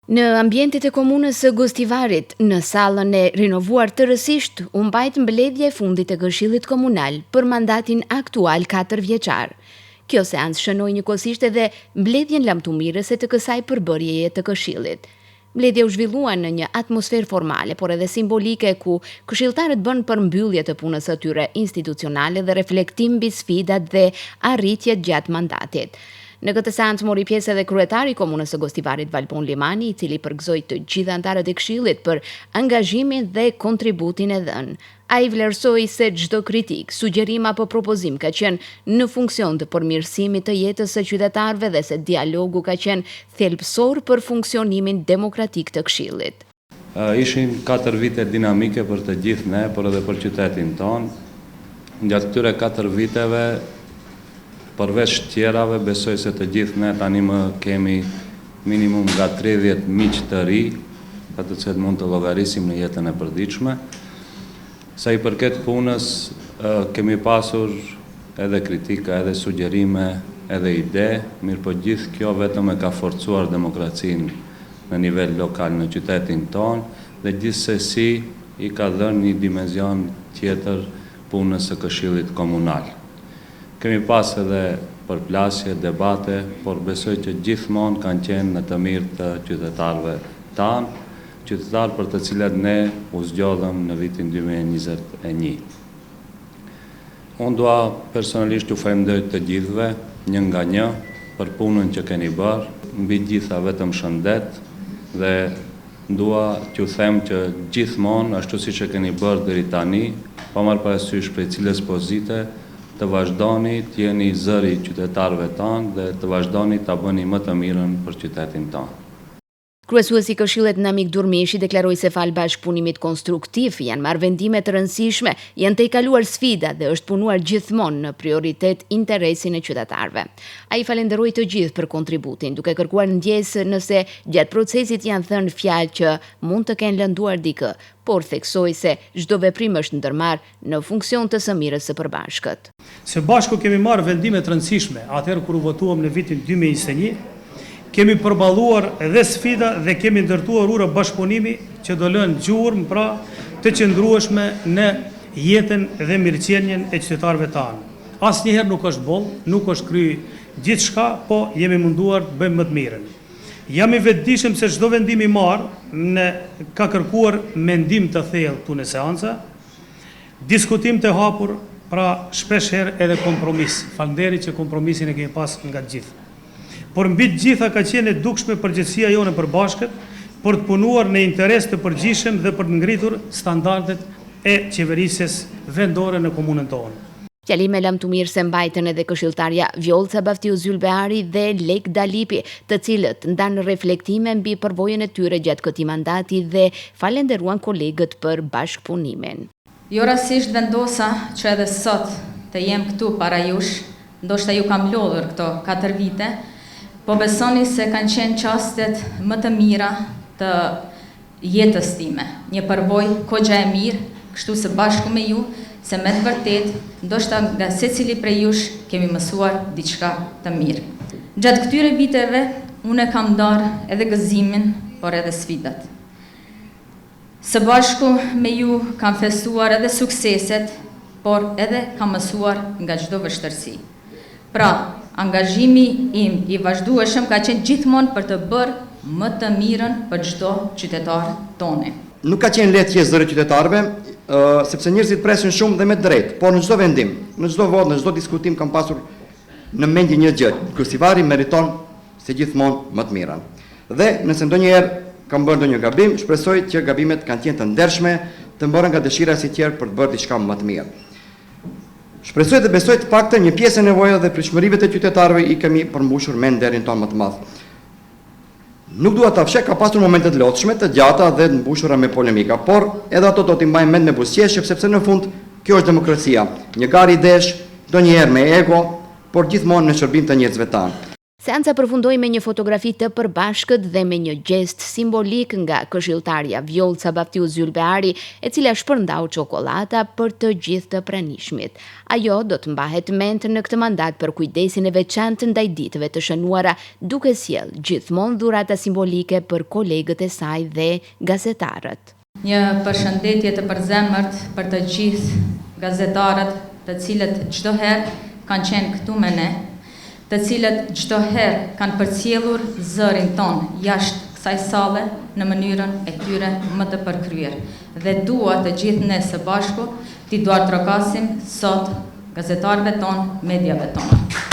Në ambientet e komunës së Gostivarit, në sallën e rinovuar tërësisht, u mbajt mbledhja e fundit e Këshillit Komunal për mandatin aktual katërvjeçar. Kjo seancë shënoi njëkohësisht edhe mbledhjen lamtumirëse të kësaj përbërjeje të Këshillit. Mbledhja u zhvillua në një atmosferë formale, por edhe simbolike ku këshilltarët bënë përmbyllje të punës së tyre institucionale dhe reflektim mbi sfidat dhe arritjet gjatë mandatit. Në këtë seancë mori pjesë edhe kryetari i Komunës së Gostivarit Valbon Limani, i cili përgëzoi të gjithë anëtarët e Këshillit për angazhimin dhe kontributin e dhënë. Ai vlerësoi se çdo kritikë, sugjerim apo propozim ka qenë në funksion të përmirësimit të jetës së qytetarëve dhe se dialogu ka qenë thelbësor për funksionimin demokratik të Këshillit. Ishin katër vite dinamike për të gjithë ne, por edhe për qytetin tonë. Gjatë këtyre katër viteve, përveç tjerave, besoj se të gjithë ne tani më kemi minimum nga 30 miq të ri, për të cilët mund të llogarisim në jetën e përditshme. Sa i përket punës, kemi pasur edhe kritika, edhe sugjerime, edhe ide, mirëpo gjithë kjo vetëm e ka forcuar demokracinë në nivel lokal në qytetin tonë dhe gjithsesi i ka dhënë një dimension tjetër punës së Këshillit Komunal. Kemi pas edhe përplasje, debate, por besoj që gjithmonë kanë qenë në të mirë të qytetarëve tanë, qytetarë për të cilët ne u zgjodhëm në vitin 2021. Unë dua personalisht t'ju falemnderoj të gjithëve, një nga një, për punën që keni bërë, mbi të gjitha vetëm shëndet dhe dua t'ju them që gjithmonë, ashtu siç e keni bërë deri tani, pa marrë parasysh prej cilës pozite, të vazhdoni të jeni zëri i qytetarëve tanë dhe të vazhdoni ta bëni më të mirën për qytetin tonë. Kryesuesi i Këshillit Namik Durmishi deklaroi se falë bashkëpunimit konstruktiv janë marrë vendime të rëndësishme, janë tejkaluar sfida dhe është punuar gjithmonë në prioritet interesin e qytetarëve. Ai falenderoi të gjithë për kontributin, duke kërkuar ndjesë nëse gjatë procesit janë thënë fjalë që mund të kenë lënduar dikë, por theksoi se çdo veprim është ndërmarrë në funksion të së mirës së përbashkët. Së bashku kemi marrë vendime të rëndësishme, atëherë kur u votuam në vitin 2021, kemi përballuar dhe sfida dhe kemi ndërtuar ura bashkëpunimi që do lënë gjurmë pra të qëndrueshme në jetën dhe mirëqenien e qytetarëve tanë. Asnjëherë nuk është boll, nuk është kry gjithçka, po jemi munduar të bëjmë më të mirën. Jam i vetëdijshëm se çdo vendim i marrë në ka kërkuar mendim të thellë këtu në seanca, Diskutim të hapur, pra shpesh herë edhe kompromis. Faleminderit që kompromisin e kemi pas nga të gjithë. Por mbi të gjitha ka qenë e dukshme përgjegjësia jonë e përbashkët për të punuar në interes të përgjithshëm dhe për të ngritur standardet e qeverisjes vendore në komunën tonë. Fjalime lamtumirëse mbajtën edhe këshilltarja Vjollca Baftiu Zylbeari dhe Lekë Dalipi, të cilët ndanë reflektime mbi përvojën e tyre gjatë këtij mandati dhe falenderuan kolegët për bashkëpunimin. Jo rastësisht vendosa që edhe sot të jem këtu para jush, ndoshta ju kam lodhur këto katër vite, po besoni se kanë qenë çastet më të mira të jetës time, një përvojë goxha e mirë, kështu së bashku me ju, se me të vërtetë, ndoshta nga secili prej jush kemi mësuar diçka të mirë. Gjatë këtyre viteve, unë e kam ndarë edhe gëzimin, por edhe sfidat. Së bashku me ju kam festuar edhe sukseset, por edhe kam mësuar nga çdo vështirësi. Pra, angazhimi im i vazhdueshëm ka qenë gjithmonë për të bërë më të mirën për çdo qytetar tonin. Nuk ka qenë lehtë të jesh zëri i qytetarëve, sepse njerëzit presin shumë dhe me të drejtë, por në çdo vendim, në çdo votë, në çdo diskutim kam pasur në mendje një gjë, Gostivari meriton si gjithmonë më të mirën. Dhe nëse ndonjëherë kam bërë ndonjë gabim, shpresoj që gabimet kanë qenë të ndershme, të bëra nga dëshira e sinqertë për të bërë diçka më të mirë. Shpresoj dhe besoj të paktën një pjesë e nevojave dhe pritshmërive të qytetarëve i kemi përmbushur me nderin tonë më të madh. Nuk dua ta fsheh, ka pasur momente të lodhshme, të gjata dhe të mbushura me polemika, por edhe ato do t'i mbaj mend me buzëqeshje, sepse në fund kjo është demokracia, një garë idesh, ndonjëherë me ego, por gjithmonë në shërbim të njerëzve tanë. Seanca përfundoi me një fotografi të përbashkët dhe me një gjest simbolik nga këshilltarja Vjollca Baftiu Zylbeari, e cila shpërndau çokollata për të gjithë të pranishmit. Ajo do të mbahet mend në këtë mandat për kujdesin e veçantë ndaj ditëve të shënuara, duke sjellë gjithmonë dhurata simbolike për kolegët e saj dhe gazetarët. Një përshëndetje të përzemërt për të gjithë gazetarët të cilët çdo herë kanë qenë këtu me ne, të cilët çdo herë kanë përcjellur zërin tonë jashtë kësaj salle në mënyrën e tyre më të përkryer dhe dua të gjithë ne së bashku t'i duartrokasim sot gazetarëve tonë, mediave tona.